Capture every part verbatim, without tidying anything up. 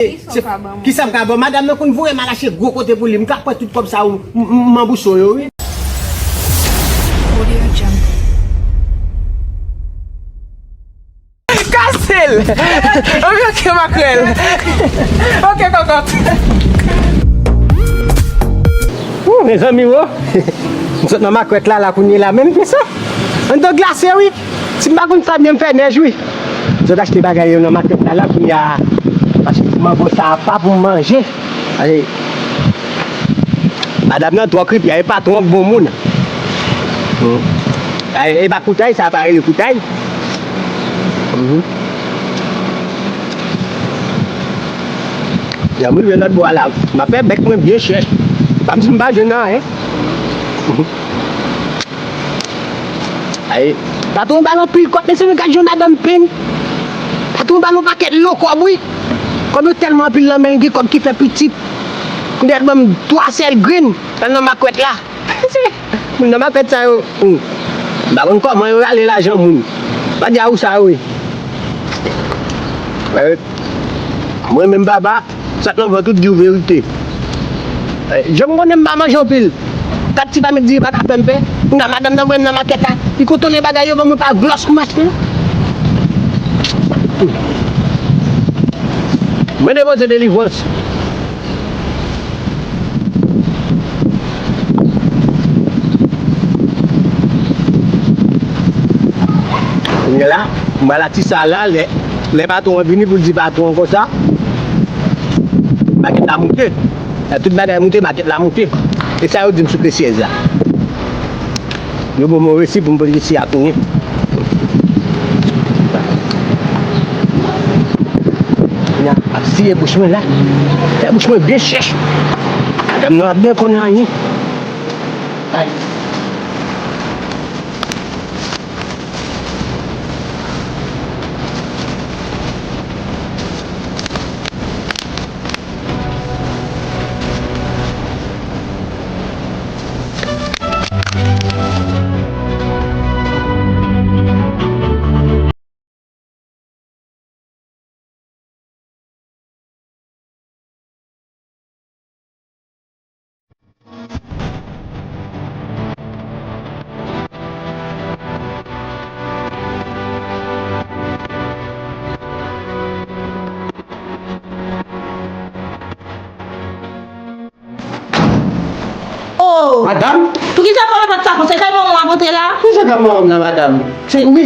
Kisa w ka ban mwen? Kisa m ka ban w? Madanm nan konn voye m al achte gwo kote pou li. M ka pran tout kòb sa yo, m, m, m anbouse w yo, wi. Audio Jungle. Kase l! Ok, ok, makrèl. Ok, kòkòt. Wou, mezanmi, wo. M sot nan makwèt la, la, kounye la, menm fè sa. Anndan glase, wi. Si m pa konn sa byen, m fè nèj, wi. M sot achte bagay yo nan makwèt la, la, kounye a. Paske mango sa a pa pou m manje. Ay. Madanm nan twò kripi, e patwon an k bon moun. Hmm. Ay, e pa koutay, sa pa rele koutay. Mhm. Lè m rive lòt bò a la, m ap fè bèk mwen byen chèch. Pa m si m pa jwenn anyen. Mhm. Ay, patwon ba nou anpil kòb, mesye, nou gad jan madanm penn. Patwon ba nou pakèt lo kòb, wi. Kòb yo tèlman anpil nan men l, gen kòb ki fè pitit. Kounye a, ban m twa sèl grenn, nan makwèt la. Moun nan makwèt sa yo, hmm. M pa konn kòman yo rale lajan moun. Pa di a ou sa, wi. Eh, mwen menm, papa, sa k nan vant ou di w verite. Eh, jan m konnen m pa manje anpil. Kat ti pa met diri pa ka fè m pè. Kounye a madanm nan voye m nan makèt la. Li kontone bagay yo ban mwen pa glòs pou m achte. Mwen depoze delivrans. Kounye a la, m al ati sa la, lè, lè patwon an vini pou l di patwon an konsa, makèt la moute. Lè tout bagay moute, makèt la moute. E sa yo di m sou kesyèz la. Yo ban mwen resi pou m pote kesi a kounye. Kounye a, m ap siye bouch mwen la. Fè bouch mwen byen chèch. Madanm nan ap byen konnen anyen. Ay. Oh! Madanm? Poukisa w pa fè sa konsa? Kay manman w ap antre la? Kisa k ap manman m la, madanm? Se, wi.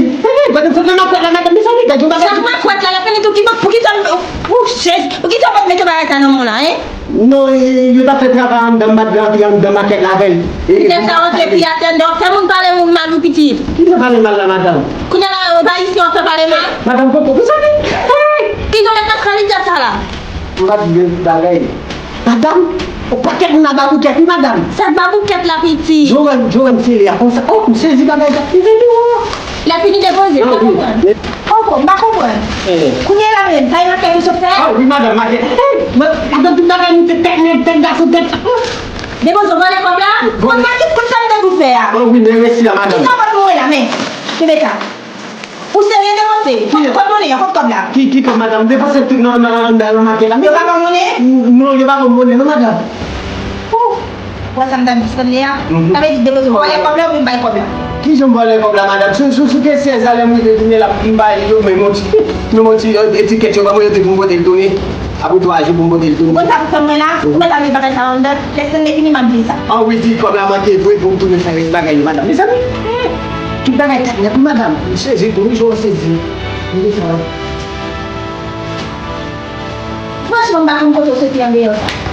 Madanm, sa nan makwèt la, madanm, mezanmi, gad yon bagay. Sa nan makwèt la, l ap fini tou, ki, poukisa, oh, Jezi, poukisa w pa mete bagay sa nan men w la, hein? Non, e, yo t ap fè travay anndan, m pa t vle antre anndan makèt la avè l. E, kite sa w antre pi atè anndan, w ap fè moun pale moun mal, wi, pitit. Kisa pale mal la, madanm? Kounye a la, e pa isi w ap fè pale mal? Madanm, poko, mezanmi. Hey! Ki jan w fè kalite sa la? M pa t vle bagay. Madanm, yon pakèt moun ap ba boukèt, wi, madanm. Sa k ba boukèt la, pitit? Joel, Joel, m sere a konsa. Oh, m sezi bagay sa. M sezi, oh. Lè fini depoze, m pa konprann. Poko, m pa konprann. Eh. Kounye a la menm, sa e makèt ou sot fè? Ah, wi, madanm, makèt. Eh, madanm, tout bagay moute, tèt nèg, tèt gason, tèt. Depoze, w vòlè kòb la? Vòlè. Kounye a, ki kout sa m te pou fè a? Oh, wi, men resi a, madanm. Kisa w ap mwen la, men? Kenbe sa. Ou serye depoze? Kot, kot monnen an, kot kòb la? Ki, ki kòb, madanm? M depanse tout nan, nan, nan, nan makèt la. Yo pa ban monnen? Non, yo pa ban monnen, non, madanm. Ou wè sa m t ap di sèm li a? Mhm. Sa vle di depoze, w vòlè kòb la oubyen m bay kòb la? Ki jan m vòlè kòb la, madanm? Sou, sou, sou kesyèz la, lè m rive kounye a la, m bay yo, men m yon ti, men m yon ti, euh, etikèt yo ban mwen, yo di pou m pote l tounen. Apre twa jou pou m pote l tounen. Ou konn sa pou fè mwen la? Ou mèt al met bagay sa anndan. Lè sèn li fini, m ap bliye sa. An wi, di kòb la manke vre pou m tounen fè rès bagay yo, madanm. Mezanmi, hmm, tout bagay tèt nèt wi, madanm. M sezi tou, wi, jan w sezi. Gade sa. Franchman, m pa konn kote w soti andeyò sa.